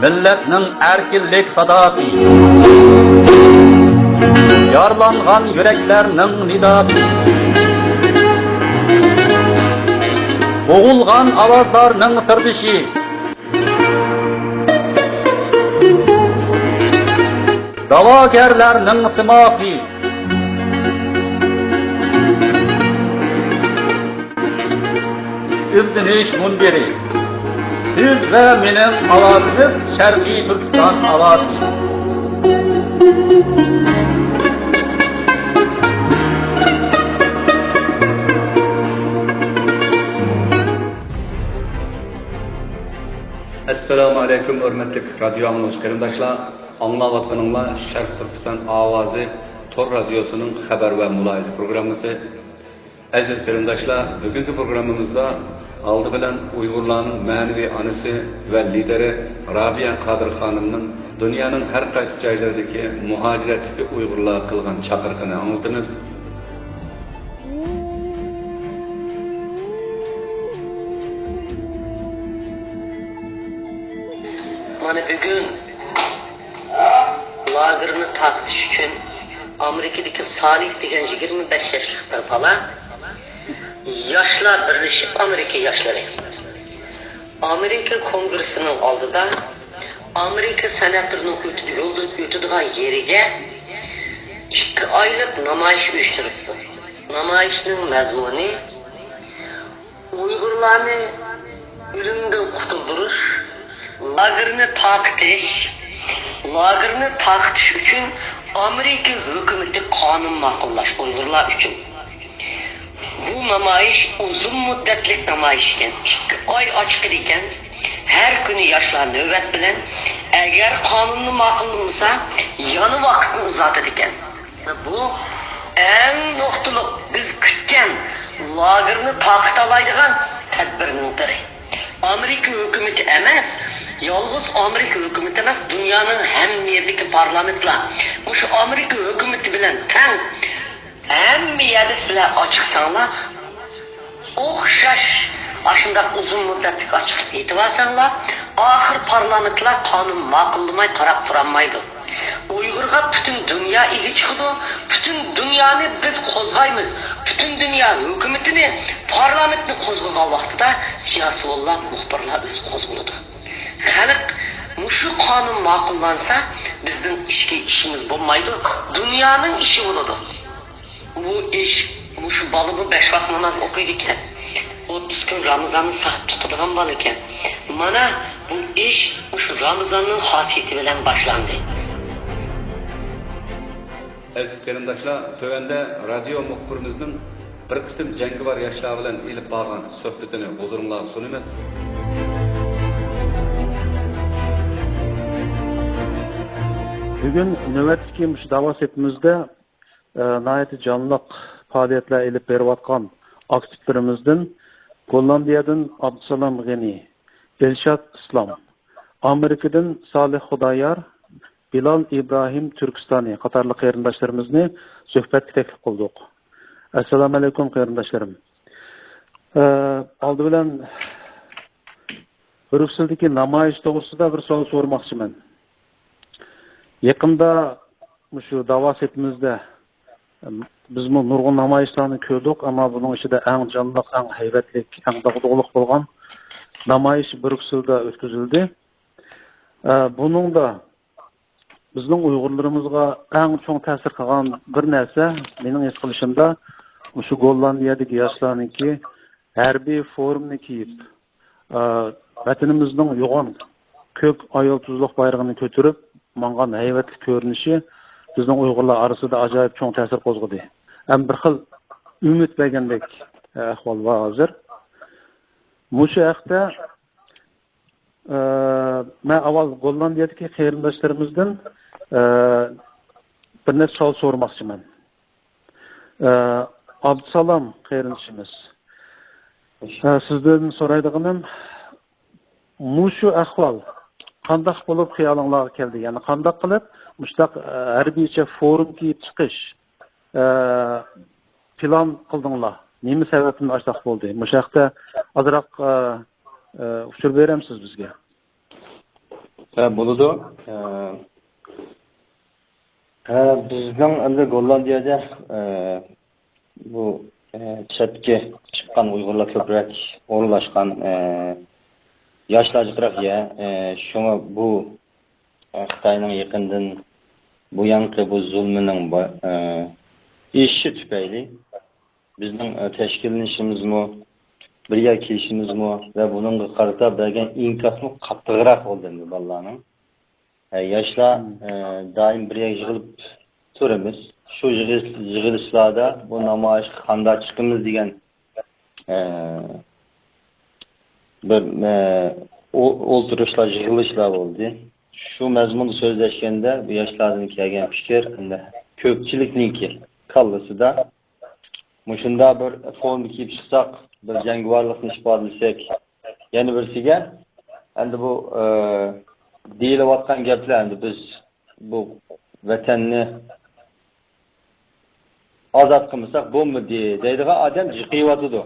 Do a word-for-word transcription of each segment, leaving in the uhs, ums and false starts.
مىللەتنىڭ ئەركىنلىك ساداسى، يارىلانغان يۈرەكلەرنىڭ نىداسى، بوغۇلغان ئاۋازلارنىڭ سىردىشى، داۋاگەرلەرنىڭ سىماسى. ئىزدىنىش مۇنبىرى. سىز ۋە مېنىڭ ئاۋازىمىز، شەرقىي تۈركىستان ئاۋازى. ئەسسالامۇ ئەلەيكۇم، ھۆرمەتلىك رادىيو ئاڭلىغۇچى قېرىنداشلار! ئاڭلاۋاتقىنىڭلار شەرقىي تۈركىستان ئاۋازى تور رادىيوسىنىڭ خەۋەر ۋە مۇلاھىزە پروگراممىسى. ئەزىز قېرىنداشلار، بۈگۈنكى پروگراممىمىزدا ئالدى بىلەن ئۇيغۇرلارنىڭ مەنىۋى ئانىسى ۋە لىدىرى رابىيە قادىر خانىمنىڭ دۇنيانىڭ ھەر قايسى جايلىرىدىكى مۇھاجىرەتتىكى ئۇيغۇرلارغا قىلغان چاقىرىقىنى ئاڭلىتىمىز. مانا بۈگۈن لاگېرنى تارقىتىش ئۈچۈن ئامېرىكىدىكى سالىھ دېگەن يىگىرمە بەش ياشلىق بىر بالا، ياشلار بىرلىشىپ، ئامېرىكا ياشلىرى ئامېرىكا كونگرېسسىنىڭ ئالدىدا، ئامېرىكا سېناتورىنىڭ ئۆتىدۇ-، يولدىن ئۆتىدىغان يېرىگە ئىككى ئايلىق نامايىش ئۇيۇشتۇرۇپتۇ. نامايىشنىڭ مەزمۇنى ئۇيغۇرلارنى ئۆلۈمدىن قۇتۇلدۇرۇش، لاگېرنى تارقىتىش، لاگېرنى تارقىتىش ئۈچۈن ئامېرىكا ھۆكۈمىتى قانۇن ماقۇللاش ئۇيغۇرلار ئۈچۈن. بۇ نامايىش ئۇزۇن مۇددەتلىك نامايىش ئىكەن، ئىككى ئاي ئاچىقىدىكەن. ھەر كۈنى ياشلار نۆۋەت بىلەن، ئەگەر قانۇننى ماقۇللىمىسا، يەنە ۋاقىتنى ئۇزارتىدىكەن. بۇ ئەڭ نۇقتىلىق، بىز كۈتكەن لاگېرنى تارقىتالايدىغان تەدبىرنىڭ بىرى. ئامېرىكا ھۆكۈمىتى ئەمەس، يالغۇز ئامېرىكا ھۆكۈمىتى ئەمەس، دۇنيانىڭ ھەممە يېرىدىكى پارلامېنتلار مۇشۇ ئامېرىكا ھۆكۈمىتى بىلەن تەڭ. ھەممە يەردە سىلەر ئاچىقساڭلار، ئوخشاش ئاشۇنداق ئۇزۇن مۇددەتلىك ئاچىقلىق ئېيتىۋالساڭلار، ئاخىر پارلامېنتلار قانۇن ماقۇللىماي قاراپ تۇرالمايدۇ. ئۇيغۇرغا پۈتۈن دۇنيا ئىگە چىقىدۇ، پۈتۈن دۇنيانى بىز قوزغايمىز، پۈتۈن دۇنيا ھۆكۈمىتىنى، پارلامېنتنى قوزغىغان ۋاقتىدا سىياسىيونلار، مۇخبىرلار ئۆزى قوزغىلىدۇ. خەلق مۇشۇ قانۇن ماقۇللانسا، بىزنىڭ ئىچكى ئىشىمىز بولمايدۇ، دۇنيانىڭ ئىشى بولىدۇ. بۇ ئىش، مۇشۇ بالىمۇ بەش ۋاق ناماز ئوقۇيدىكەن. ئوتتۇز كۈن رامىزاننى ساقىت تۇتىدىغان بالا ئىكەن. مانا بۇ ئىش مۇشۇ رامىزاننىڭ خاسىيىتى بىلەن باشلاندى. ئەزىز قېرىنداشلار، تۆۋەندە رادىيو مۇخبىرىمىزنىڭ بىر قىسىم جەڭگىۋار ياشلار بىلەن ئېلىپ بارغان سۆھبىتىنى ھۇزۇرۇڭلارغا سۇنىمىز. بۈگۈن نۆۋەتتىكى مۇشۇ داۋا سېپىمىزدە ئە، ناھايىتى جانلىق پائالىيەتلەر ئېلىپ بېرىۋاتقان ئاكتىپلىرىمىزدىن گوللاندىيەدىن ئابدۇسالام غېنى، ئىلشات ئىسلام، ئامېرىكىدىن سالىھ خۇدايار، بىلال ئىبراھىم تۈركىستانى قاتارلىق قېرىنداشلىرىمىزنى سۆھبەتكە تەكلىپ قىلدۇق. ئەسسالامۇئەلەيكۇم، قېرىنداشلىرىم. ئە، ئالدى بىلەن بريۇكسېلدىكى نامايىش توغرىسىدا بىر سوئال سورىماقچىمەن. يېقىندا مۇشۇ داۋا سېپىمىزدە، ئەم، بىزمۇ نۇرغۇن نامايىشلارنى كۆردۇق، ئەمما بۇنىڭ ئىچىدە ئەڭ جانلىق، ئەڭ ھەيۋەتلىك، ئەڭ داغدۇغىلىق بولغان نامايىش بريۇكسېلدا ئۆتكۈزۈلدى. ئە، بۇنىڭدا بىزنىڭ ئۇيغۇرلىرىمىزغا ئەڭ چوڭ تەسىر قىلغان بىر نەرسە، مېنىڭ ھېس قىلىشىمدا، مۇشۇ گوللاندىيەدىكى ياشلارنىڭكى ھەربىي فورمىنى كىيىپ، ئە، ۋەتىنىمىزنىڭ يوغان كۆك ئايال تۇزلۇق بايرىقىنى كۆتۈرۈپ ماڭغان ھەيۋەتلىك كۆرۈنۈشى بىزنىڭ ئۇيغۇرلار ئارىسىدا ئاجايىپ چوڭ تەسىر قوزغىدى. ھەم بىر خىل ئۈمىد بەرگەندەك، ئە، ئەھۋال بار ھازىر. مۇشۇ ھەقتە، ئە، مەن ئاۋۋال گوللاندىيەدىكى قېرىنداشلىرىمىزدىن، ئە، بىر نەچچە سوئال سورىماقچىمەن. ئە، ئابدۇسالام قېرىندىشىمىز. ئە، سىزدىن سورايدىغىنىم، مۇشۇ ئەھۋال قانداق بولۇپ خىيالىڭلارغا كەلدى؟ يەنى قانداق قىلىپ مۇشۇنداق، ئە، ھەربىيچە فورما كىيىپ چىقىش، ئە، پىلان قىلدىڭلار؟ نېمە سەۋەبتىن ئاشۇنداق بولدى؟ مۇشۇ ھەقتە ئازراق، ئە، ئە، ئۇچۇر بېرەمسىز بىزگە؟ ھە، بولىدۇ. ھە، ھە، بىزنىڭ ئەمدى گوللاندىيەدە، ھە، بۇ، ھە، چەتكە چىققان ئۇيغۇرلار كۆپرەك ئورۇنلاشقان، ھە، ياشلار جىقراق يەر. ھە، شۇڭا بۇ، ھە، خىتاينىڭ يېقىندىن بۇيانقى بۇ زۇلمىنىڭ با-، ھە، ئېشىشى تۈپەيلى بىزنىڭ، ھە، تەشكىللىنىشىمىزمۇ، بىر يەرگە كېلىشىمىزمۇ ۋە بۇنىڭغا قارىتا بەرگەن ئىنكاسمۇ قاتتىقراق بولدى ئەمدى بالىلارنىڭ. ھە، ياشلار، مم. ھە، دائىم بىر يەرگە يىغىلىپ تۇرىمىز. شۇ يىغىل-، يىغىلىشلاردا بۇ نامايىشقا قانداق چىقىمىز دېگەن، ھە، بىر، ھە، ئو-، ئولتۇرۇشلار، يىغىلىشلار بولدى. شۇ مەزمۇندا سۆزلەشكەندە بۇ ياشلاردىن كەلگەن پىكىر، ئەمدى كۆپچىلىكنىڭكى كاللىسىدا مۇشۇنداق بىر فورما كىيىپ چىقساق، بىر جەڭگىۋارلىقنى ئىپادىلىسەك، يەنە بىرسىگە، ئەمدى بۇ، ئە، دېيىلىۋاتقان گەپلەر، ئەمدى بىز بۇ ۋەتەننى ئازاد قىلمىساق بولمىدى دەيدىغان ئادەم جىقىيىۋاتىدۇ.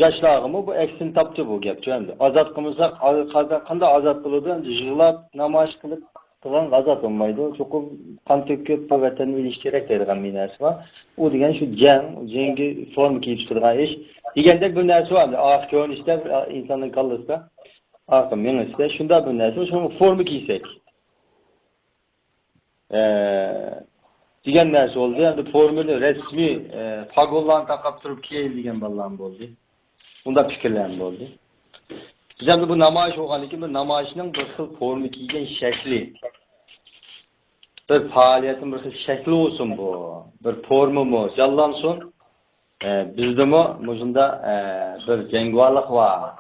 ياشلارغىمۇ بۇ ئەكسىنى تاپتى بۇ گەپ. ئەمدى ئازاد قىلمىساق، ئا-، قازا-، قانداق ئازاد بولىدۇ؟ ئەمدى يىغلاپ، نامايىش قىلىپ قىلغانغا ئازاد بولمايدۇ. چوقۇم قان تۆكۈپ، بۇ ۋەتەننى ئېلىش كېرەك دەيدىغان بىر نەرسە بار. ئۇ دېگەن شۇ جەڭ، جەڭگە فورما كىيىپ چىقىدىغان ئىش دېگەندەك بىر نەرسە بار. ئەمدى ئارقا كۆرۈنۈشتە بىر ئىنساننىڭ كاللىسىدا، ئارقا مېڭىسىدە شۇنداق بىر نەرسە بار. شۇڭا فورما كىيسەك. ئە، دېگەن نەرسە بولدى. ئەمدى فورمىنى رەسمىي، ئە، پاگونلارنى تاقاپ تۇرۇپ كىيەيلى دېگەن بالىلارمۇ بولدى. بۇنداق پىكىرلەرمۇ بولدى. بىز ئەمدى بۇ نامايىش بولغاندىن كېيىن بىر نامايىشنىڭ بىر خىل فورما كىيگەن شەكلى، بىر پائالىيەتنىڭ بىر خىل شەكلى بولسۇن بۇ. بىر فورمىمۇ جانلانسۇن. ئە، بىزدىمۇ مۇشۇنداق، ئە، بىر جەڭگىۋارلىق بار.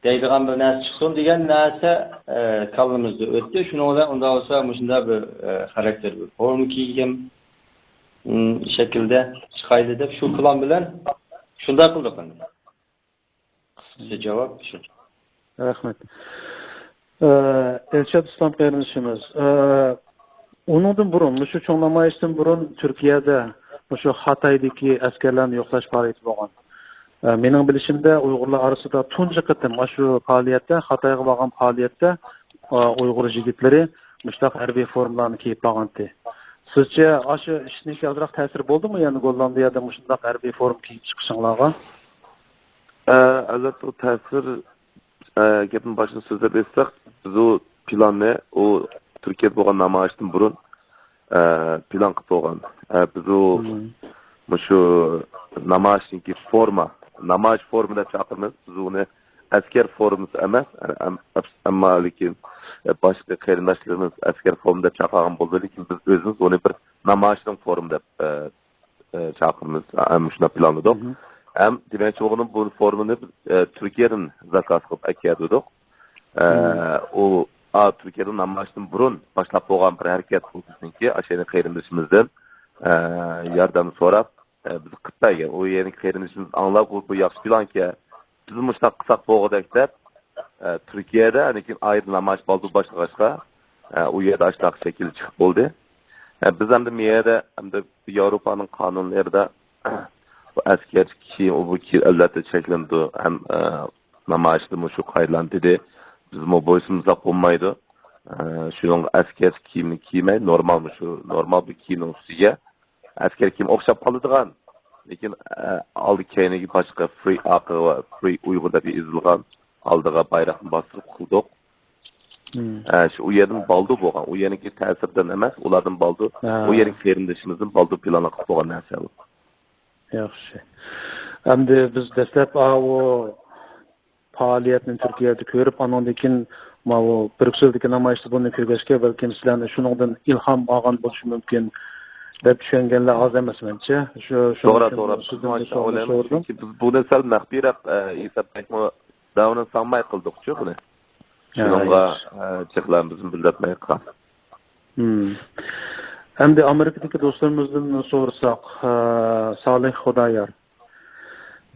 دەيدىغان بىر نەرسە چىقسۇن دېگەن نەرسە، ئە، كاللىمىزدا ئۆتتى. شۇنىڭ بىلەن ئۇنداق بولسا مۇشۇنداق بىر، ئە، خاراكتېر، بىر فورما كىيگەن، ئىم، شەكىلدە چىقايلى دەپ شۇ پىلان بىلەن شۇنداق قىلدۇق ئەمدى. قىسقىچە جاۋاب شۇ. رەھمەت. ئە، ئىلشات ئىسلام قېرىندىشىمىز، ئە، ئۇنىڭدىن بۇرۇن، مۇشۇ چوڭ نامايىشتىن بۇرۇن تۈركىيەدە مۇشۇ خاتايدىكى ئەسكەرلەرنى يوقلاش پائالىيىتى بولغان. ئە، مېنىڭ بىلىشىمدە ئۇيغۇرلار ئارىسىدا تۇنجى قېتىم ئاشۇ پائالىيەتتە، خاتايغا بارغان پائالىيەتتە، ئە، ئۇيغۇر يىگىتلىرى مۇشۇنداق ھەربىي فورمىلارنى كىيىپ بارغانتى. سىزچە ئاشۇ ئىشنىڭكى ئازراق تەسىرى بولدىمۇ؟ يەنى گوللاندىيەدە مۇشۇنداق ھەربىي فورما كىيىپ چىقىشىڭلارغا؟ ئە، ئەلۋەتتە، ئۇ تەسىر ئە، گەپنى باشتىن سۆزلەپ ئۆتسەك، بىز ئۇ پىلاننى، ئۇ تۈركىيەدە بولغان نامايىشتىن بۇرۇن، ئە، پىلان قىلىپ بولغان. ئە، بىز ئۇ مم. مۇشۇ نامايىشنىڭكى فورما، نامايىش فورما دەپ چاقىرىمىز. بىز ئۇنى ئەسكەر فورمىسى ئەمەس، ئەم-، ئەم-، ئەمما لېكىن، ئە، باشقا قېرىنداشلىرىمىز ئەسكەر فورما دەپ چاقىرغان بولدى، لېكىن بىز ئۆزىمىز ئۇنى بىر نامايىشنىڭ فورما دەپ، ئە، ئە، چاقىرىمىز. ھەم شۇنداق پىلانلىدۇق. مم. ھەم دېمەكچى بولغىنىم، بۇ فورمىنى بىز، ئە، تۈركىيەدىن زاكاز قىلىپ ئەكەلدۇق. ئە، مم. ئۇ، ئا، تۈركىيەدە نامايىشتىن بۇرۇن باشلاپ بولغان بىر ھەرىكەت بۇ بىزنىڭكى، ئاشۇ يەنە قېرىندىشىمىزدىن، ئە، ياردەم سوراپ، ئە، بىز قىلىپ بەرگەن. ئۇ يەنە قېرىندىشىمىز ئاڭلاپ، بۇ، بۇ ياخشى پىلانكەن، بىز مۇشۇنداق قىلساق بولغۇدەك دەپ، ئە، تۈركىيەدە، لېكىن ئايرىم نامايىش بالدۇر باشلىغاچقا، ئە، ئۇ يەردە ئاشۇنداق شەكىل چىقىپ بولدى. ئە، بىز ئەمدى مۇ يەردە، ئەمدى ياۋروپانىڭ قانۇنلىرىدا بۇ ئەسكەر كىيىم، ئۇ بۇ كىيىم ئەلۋەتتە چەكلىنىدۇ. ھەم، ئە، نامايىشتىمۇ شۇ قايىلان دېدى. بىزمۇ بويسۇنمىساق بولمايدۇ. ئە، شۇنىڭغا ئەسكەر كىيىمىنى كىيمەي، نورمال مۇشۇ نورمال بىر كىيىمنىڭ ئۈستىگە ئەسكەر كىيىم ئوخشاپ قالىدىغان، لېكىن، ئە، ئالدى كەينىگە باشقا فرى ئاقىغا ۋە فرى ئۇيغۇر دەپ يېزىلغان، ئالدىغا بايراقنى باستۇرۇپ قىلدۇق. مم. ئە، شۇ ئۇ يەردىن بالدۇر بولغان، ئۇ يەرنىڭكى تەسىردىن ئەمەس، ئۇلاردىن بالدۇر، ھە. ئۇ يەرنىڭ قېرىندىشىمىزدىن بالدۇر پىلانلاپ قىلىپ بولغان نەرسە بۇ. ياخشى. ئەمدى بىز دەسلەپ ئاۋۇ پائالىيەتنى تۈركىيەدە كۆرۈپ، ئانىڭدىن كېيىن ماۋۇ بريۇكسېلدىكى نامايىشتا بۇنى كۆرگەچكە، بەلكىم سىلەرنى شۇنىڭدىن ئىلھام ئالغان بولۇشى مۇمكىن دەپ چۈشەنگەنلەر ئاز ئەمەس مەنچە. شۇ، شۇنىڭ توغرا، ئۈچۈن توغرا. سىزدىن بىز مۇشۇ سوئالنى سورىدىم. چۈنكى بىز بۇنى سەل مەخپىيرەك، ئە، ھېسابلايمۇ، داۋامىنى ساڭماي قىلدۇقچۇ بۇنى. شۇنىڭغا، ئە، چېقىلارنى بىزمۇ بىلدۈرمەي قىلغان. مم. ئەمدى ئامېرىكىدىكى دوستلىرىمىزدىن سورىساق، ئە، سالىھ خۇدايار.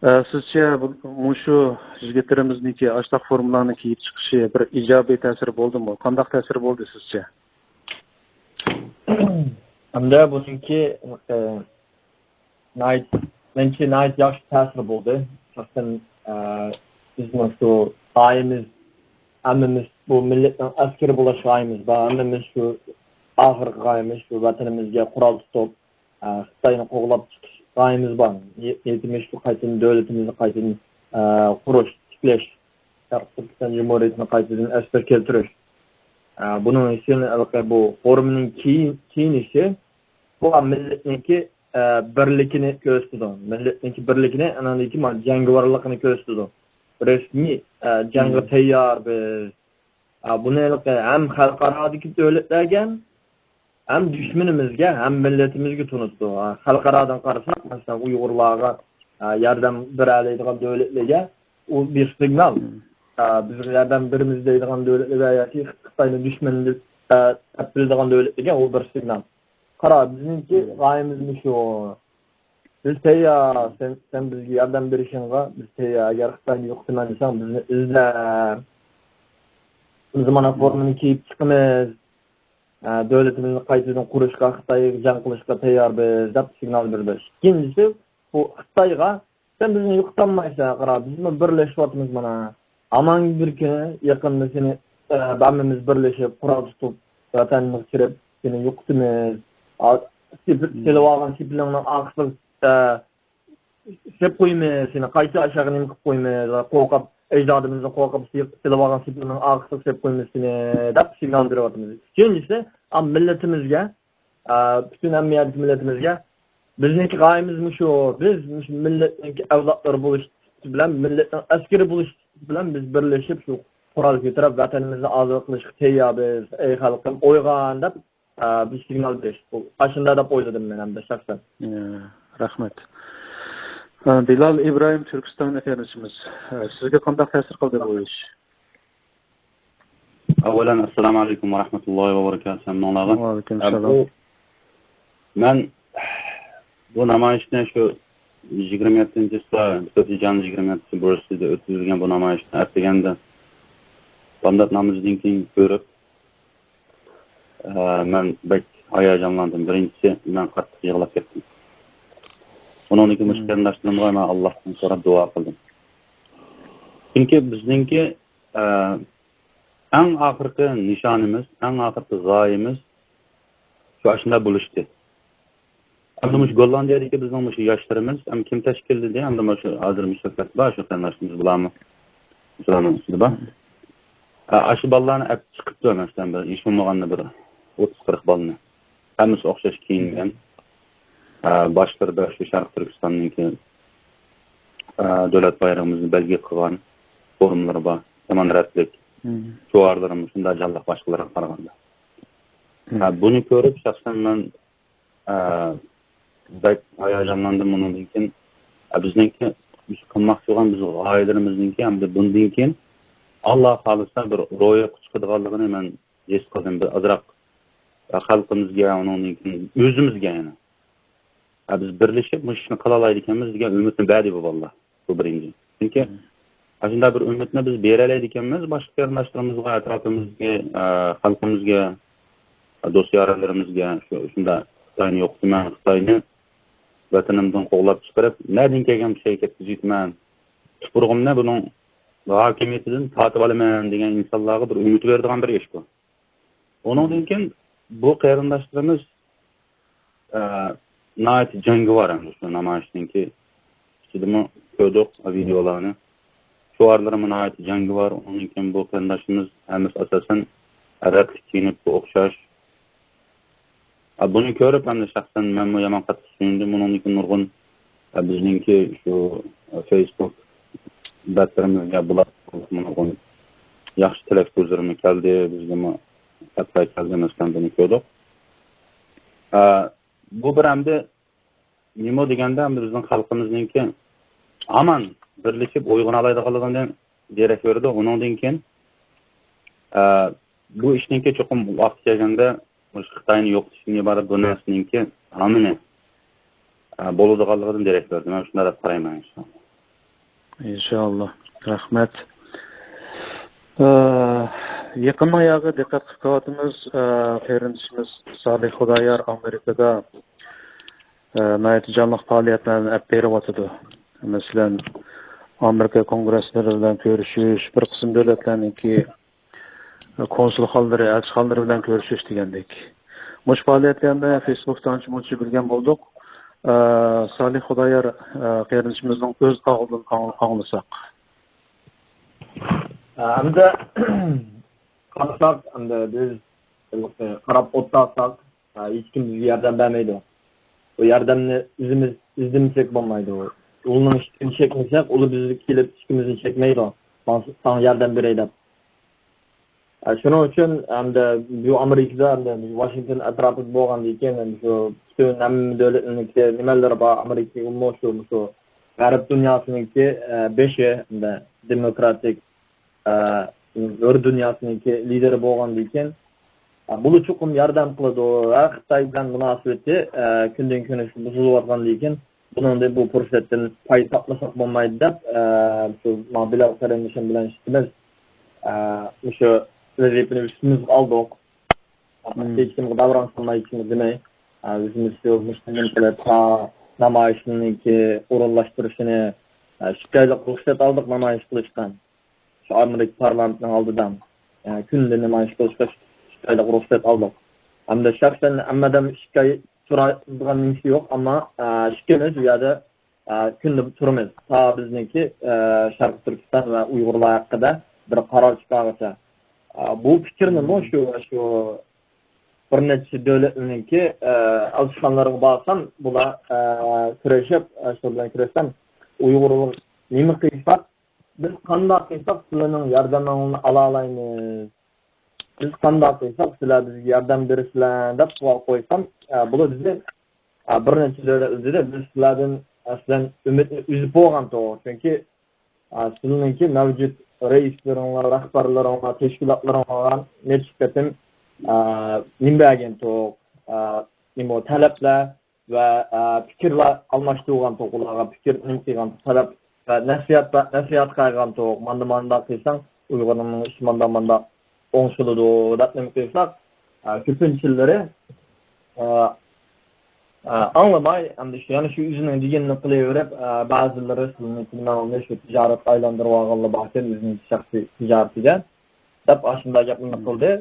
ئە، سىزچە بۇ، مۇشۇ يىگىتلىرىمىزنىڭكى ئاشتاق فورمىلارنى كىيىپ چىقىشى بىر ئىجابىي تەسىرى بولدىمۇ؟ قانداق تەسىرى بولدى سىزچە؟ ئەمدى بۇنىڭكى، ئە، ناھايىتى، مەنچە ناھايىتى ياخشى تەسىر بولدى. شەخسەن، ئە، بىزنىڭ شۇ سايىمىز، ھەممىمىز بۇ مىللەتنىڭ ئەسكىرى بولۇش غايىمىز بار. ھەممىمىز شۇ ئاخىرقى غايىمىز شۇ ۋەتىنىمىزگە قورال تۇتۇپ، ئە، خىتاينى قوغلاپ چىقىش غايىمىز بار. نى-، نىيىتىمىز شۇ قايتىدىن دۆلىتىمىزنى قايتىدىن، ئە، قۇرۇش، تىكلەش، شەرقىي تۈركىستان جۇمھۇرىيىتىنى قايتىدىن ئەسلىگە كەلتۈرۈش. ئە، بۇنىڭ ئۈچۈن ھېلىقى بۇ فورۇمنىڭ كېيىن-، كېيىنىشى بۇ مىللەتنىڭكى، ئە، بىرلىكىنى كۆرسىتىدۇ. مىللەتنىڭكى بىرلىكىنى، ئانىڭدىن كېيىن جەڭگىۋارلىقىنى كۆرسىتىدۇ. رەسمىي، ئە، جەڭگە مم. تەييار بىز. ئە، بۇنى ھېلىقى ھەم خەلقئارادىكى دۆلەتلەرگە، ھەم دۈشمىنىمىزگە، ھەم مىللىتىمىزگە تونۇتىدۇ. ئە، خەلقئارادىن قارىساق، مەسىلەن، ئۇيغۇرلارغا، ئە، ياردەم بېرەلەيدىغان دۆلەتلەرگە ئۇ بىر سىگنال. مم. ئە، بىزگە ياردەم بېرىمىز دەيدىغان دۆلەتلەرگە ياكى خىتاينى دۈشمەن دەپ، ئە، دەپ بىلىدىغان دۆلەتلەرگە ئۇ بىر سىگنال. قارا، بىزنىڭكى مم. غايىمىز مۇشۇ. بىز تەييار، سەن، سەن بىزگە ياردەم بېرىشىڭغا بىز تەييار. ئەگەر خىتاينى يوقىتىمەن دېسەڭ، بىزنى ئىزدە. بىز مانا مم. فورمىنى كىيىپ چىقىمىز. ئە، دۆلىتىمىزنى قايتىدىن قۇرۇشقا، خىتايغا جەڭ قىلىشقا تەيياربىز، دەپ سىگنال بېرىدۇ. ئىككىنچىسى، بۇ خىتايغا، سەن بىزنى يوقىتالمايسەن، قارا، بىزمۇ بىرلىشىۋاتىمىز مانا. ئامان بىر كۈنى يېقىندا سېنى، ئە، ھەممىمىز بىرلىشىپ، قورال تۇتۇپ، ۋەتەنگە كىرىپ، سېنى يوقىتىمىز. ئا، سېپىل-، مم. سېلىۋالغان سېپىلىڭنىڭ ئارقىسىغا، ئە، سېلىپ قويىمىز، سېنى قايسى ئاشاغا نېمە قىلىپ قويىمىز، قورقۇپ، ئەجدادىمىزنى قورقۇپ، سېلىپ، سېلىۋالغان سېپىلىڭنىڭ ئارقىسىغا سېلىپ قويىمىز سېنى، دەپ سىگنال بېرىۋاتىمىز. ئۈچىنچىسى، ئا، مىللىتىمىزگە، ئا، پۈتۈن ھەممە يەردىكى مىللىتىمىزگە، بىزنىڭكى غايىمىز مۇشۇ، بىز مۇشۇ مىللەتنىڭكى ئەۋلادلىرى بولۇش سۈپىتى بىلەن، مىللەتنىڭ ئەسكىرى بولۇش سۈپىتى بىلەن بىز بىرلىشىپ شۇ قورال كۆتۈرۈپ، ۋەتىنىمىزنى ئازاد قىلىشقا تەيياربىز، ئەي خەلقىم، ئويغان، دەپ، ئا، بىز سىگنال بېرىش. بۇ ئاشۇنداق دەپ ئويلىدىم مەن ھەمدە شەخسەن. يا، رەھمەت. ئا، بىلال ئىبراھىم تۈركىستان ئەپەندىمىز، ئا، سىزگە قانداق تەسىر قىلدى بۇ ئىش؟ ئەۋۋەلەن، ئەسسالامۇ ئەلەيكۇم ۋە رەھمەتۇللاھى ۋە بەرىكاتۇھۇ ھەممىڭلارغا. ۋەئەلەيكۇم ئە، سالام. بۇ، مەن بۇ نامايىشنى شۇ يىگىرمە يەتتىنچى چىسلا، تۆتىنچى ئاينىڭ يىگىرمە يەتتىسى بۇرۇسىدا ئۆتكۈزۈلگەن بۇ نامايىشنى ئەتىگەندە بامدات نامىزىدىن كېيىن كۆرۈپ، ئە، مەن بەك ھاياجانلاندىم. بىرىنچىسى، مەن قاتتىق يىغلاپ كەتتىم. ئۇنىڭدىن كېيىن مۇشۇ مم. قېرىنداشلىرىمغا مەن ئاللاھتىن سوراپ دۇئا قىلدىم. چۈنكى بىزنىڭكى، ئە، ئەڭ ئاخىرقى نىشانىمىز، ئەڭ ئاخىرقى غايىمىز شۇ ئاشۇنداق بولۇشتى. ئەمدى مۇشۇ گوللاندىيەدىكى بىزنىڭ مۇشۇ ياشلىرىمىز، ئەمدى كىم تەشكىللىدى؟ ئەمدى مۇشۇ ھازىر مۇشۇ سۆھبەت بار، شۇ قېرىنداشلىرىمىز بۇلارمۇ، شۇلارنىڭ ئىچىدە بار. ئە، ئاشۇ بالىلارنى ئەپ چىقىپتۇ، مەسىلەن، بىر ھېچ بولمىغاندا بىر ئوتتۇز قىرىق بالىنى. ھەممىسى ئوخشاش كىيىنگەن. ئە، باشلىرىدا شۇ شەرقىي تۈركىستاننىڭكى، ئە، دۆلەت بايرىقىمىزنى بەلگە قىلغان فورمىلىرى بار. يامان رەتلىك. مم. شوئارلىرىمۇ شۇنداق جانلىق باشقىلارغا قارىغاندا. مم. ئە، بۇنى كۆرۈپ شەخسەن مەن، ئە، بەك ھاياجانلاندىم بۇنىڭدىن كېيىن. ئە، بىزنىڭكى، بىز قىلماقچى بولغان بىز غايىلىرىمىزنىڭكى ھەمدە بۇندىن كېيىن ئاللا خالىسا بىر روياپقا چىقىدىغانلىقىنى مەن ھېس قىلدىم. بىر ئازراق، ئە، خەلقىمىزگە، ئۇنىڭدىن كېيىن ئۆزىمىزگە يەنە. ئە، بىز بىرلىشىپ مۇشۇ ئىشنى قىلالايدىكەنمىز دېگەن ئۈمىدنى بەردى بۇ بالىلار. بۇ بىرىنچى. چۈنكى مم. ئاشۇنداق بىر ئۈمىدنى بىز بېرەلەيدىكەنمىز باشقا قېرىنداشلىرىمىزغا، ئەتراپىمىزدىكى، ئە، خەلقىمىزگە، دوست يارلىرىمىزگە، شۇ، شۇنداق خىتاينى يوقىتىمەن، خىتاينى ۋەتىنىمدىن قوغلاپ چىقىرىپ، نەدىن كەلگەن پىشاي كەتكۈزۈۋېتىمەن، تۇپرىقىمنى بۇنىڭ ھاكىمىيىتىدىن تارتىۋالىمەن دېگەن ئىنسانلارغا بىر ئۈمىد بېرىدىغان بىر ئىش بۇ. ئۇنىڭدىن كېيىن بۇ قېرىنداشلىرىمىز، ئە، ناھايىتى جەڭگىۋار ئەمدى شۇ نامايىشنىڭكى ئىچىدىمۇ كۆردۇق ۋىدېئولارنى. شوئارلىرىمۇ ناھايىتى جەڭگىۋار. ئۇنىڭدىن كېيىن بۇ قېرىنداشلىرىمىز ھەممىسى ئاساسەن رەتلىك كىيىنىپ بۇ ئوخشاش. ئە، بۇنى كۆرۈپ ئەمدى شەخسەن مەنمۇ يامان قاتتىق سۆيۈندۈم. ئۇنىڭدىن كېيىن نۇرغۇن، ئە، بىزنىڭكى شۇ، ئە، فېيسبۇك بەتلىرىمىزگە بۇلار نۇرغۇن ياخشى تىلەك سۆزلىرىمۇ كەلدى، بىزگىمۇ خەتلەر كەلدى، مەسىلەن، بۇنى كۆردۇق. ئە، بۇ بىر ئەمدى نېمە دېگەندە، ئەمدى بىزنىڭ خەلقىمىزنىڭكى ھامان بىرلىشىپ ئويغىنالايدىغانلىقىدىن دېرەك بېرىدۇ. ئۇنىڭدىن كېيىن، ئە، بۇ ئىشنىڭكى چوقۇم ۋاقتى كەلگەندە مۇشۇ خىتاينى يوقىتىشتىن ئىبارەت بۇ نەرسىنىڭكى ھامىنى، ئە، بولىدىغانلىقىدىن دېرەك بېرىدۇ. مەن شۇنداق دەپ قارايمەن، ئىنشاللا. ئىنشاللا. رەھمەت. ئە، يېقىندا ياغا دىققەت قىلىپ قېلىۋاتىمىز. ئە، قېرىندىشىمىز سالىھ خۇدايار ئامېرىكىدا، ئە، ناھايىتى جانلىق پائالىيەتلەرنى ئەپ بېرىۋاتىدۇ. مەسىلەن، ئامېرىكا كونگرېسلىرى بىلەن كۆرۈشۈش، بىر قىسىم دۆلەتلەرنىڭكى كونسۇلخانىلىرى، ئەلچىخانىلىرى بىلەن كۆرۈشۈش دېگەندەك. مۇشۇ پائالىيەتلەرنى فېيسبۇكتا ئانچە-مۇنچە بىلگەن بولدۇق. ئە، سالىھ خۇدايار، ئە، قېرىندىشىمىزنىڭ ئۆز ئاغزىدىن ئاڭ-، ئاڭلىساق. ئە، ئەمدى قارىساق، ئەمدى بىز قاراپ ئولتۇرساق، ھېچكىم بىزگە ياردەم بەرمەيدۇ. بۇ ياردەمنى ئۆزىمىز ئىزدىمىسەك بولمايدۇ. ئۇلارنىڭ ئىشىكىنى چەكمىسەك، ئۇلار بىزگە كېلىپ ئىشىكىمىزنى چەكمەيدۇ. ساڭا، ساڭا ياردەم بېرەي دەپ. ئە، شۇنىڭ ئۈچۈن ئەمدى بۇ ئامېرىكىدا، ئەمدى ۋاشىنگتون ئەتراپىدا بولغاندىن كېيىن، ئەمدى شۇ پۈتۈن ھەممە دۆلەتلەرنىڭكى نېمىلىرى بار، ئامېرىكىمۇ شۇ، شۇ غەرب دۇنياسىنىڭكى، ئە، بېشى، ئەمدى دېموكراتىك ئە، ھۆر دۇنياسىنىڭكى لىدېرى بولغاندىن كېيىن، ئە، بۇلار چوقۇم ياردەم قىلىدۇ. ھە، خىتاي بىلەن مۇناسىۋىتى، ئە، كۈندىن كۈن بۇزۇلۇۋاتقاندىن كېيىن، بۇنىڭدىن، بۇ پۇرسەتتىن پايدا تاپمىساق بولمايدۇ دەپ، ئە، شۇ ما بىلال قېرىندىشىم بىلەن ئىككىمىز، ئە، مۇشۇ ۋەزىپىنى ئۈستىمىزگە ئالدۇق. مم. ھېچكىمگە داۋراڭ سالماي، ھېچكىمگە دېمەي، ئە، ئۆزىمىز شۇ مۇشۇ نېمە قىلىپ، نامايىشنىڭكى ئورۇنلاشتۇرۇشىنى، ئە، ئىككى ئايلىق رۇخسەت ئالدۇق نامايىش قىلىشقا. شۇ ئامېرىكا پارلامېنتىنىڭ ئالدىدا، ئە، كۈندە نامايىش قىلىشقا ئىككى ئايلىق رۇخسەت ئالدۇق. ھەمدە شەخسەن ھەممە ئادەم ئىككى ئاي تۇرىدىغان نېمىسى يوق، ئەمما، ئە، ئىككىمىز ئۇ يەردە، ئە، كۈندە تۇرىمىز. تا بىزنىڭكى، ئە، شەرقىي تۈركىستان ۋە ئۇيغۇرلار ھەققىدە بىر قارار چىقارغىچە. ئە، بۇ پىكىرنىمۇ شۇ، شۇ بىر نەچچە دۆلەتنىڭكى، ئە، ئەلچىخانىلىرىغا بارسام، بۇلار، ئە، كۆرۈشۈپ، ئە، شۇ بىلەن كۆرۈشسەم، ئۇيغۇرلار نېمە قىلساق، بىز قانداق قىلساق سىلەرنىڭ ياردىمىڭلارنى ئالالايمىز؟ بىز قانداق قىلساق سىلەر بىزگە ياردەم بېرىسىلەر دەپ سوئال قويسام، ئە، بۇلار دېدى، ئە، بىر نەچچە دۆلەت دېدى، بىز سىلەردىن ئەسلەن ئۈمىدنى ئۈزۈپ بولغانتۇق. چۈنكى، ئە، سىلەرنىڭكى مەۋجۇت رەئىسلىرىڭلار، رەھبەرلىرىڭلار، تەشكىلاتلىرىڭلارغا نەچچە قېتىم، ئە، نېمە بەرگەنتۇق، ئە، نېمە تەلەپلەر ۋە، ئە، پىكىرلەر ئالماشتۇرغانتۇق، ئۇلارغا پىكىر نېمە قىلغانتۇق، تەلەپ ۋە نەسىھەت، نەسىھەت قىلغانتۇق. ماندا مانداق قىلساڭ، ئۇيغۇرنىڭ ئىشى ماندا مانداق ئوڭشىلىدۇ، دەپ نېمە قىلساق، ئە، كۆپىنچىلىرى، ئە، ئە، ئاڭلىماي، ئەمدى شۇ، يەنە شۇ ئۆزىنىڭ دېگىنىنى قىلىۋېرىپ، ئە، بەزىلىرى سىزنىڭ مېنىڭنى شۇ تىجارەتكە ئايلاندۇرۇۋالغانلار باركەن، ئۆزىنىڭ شەخسىي تىجارىتىگە، دەپ ئاشۇنداق گەپنى قىلدى.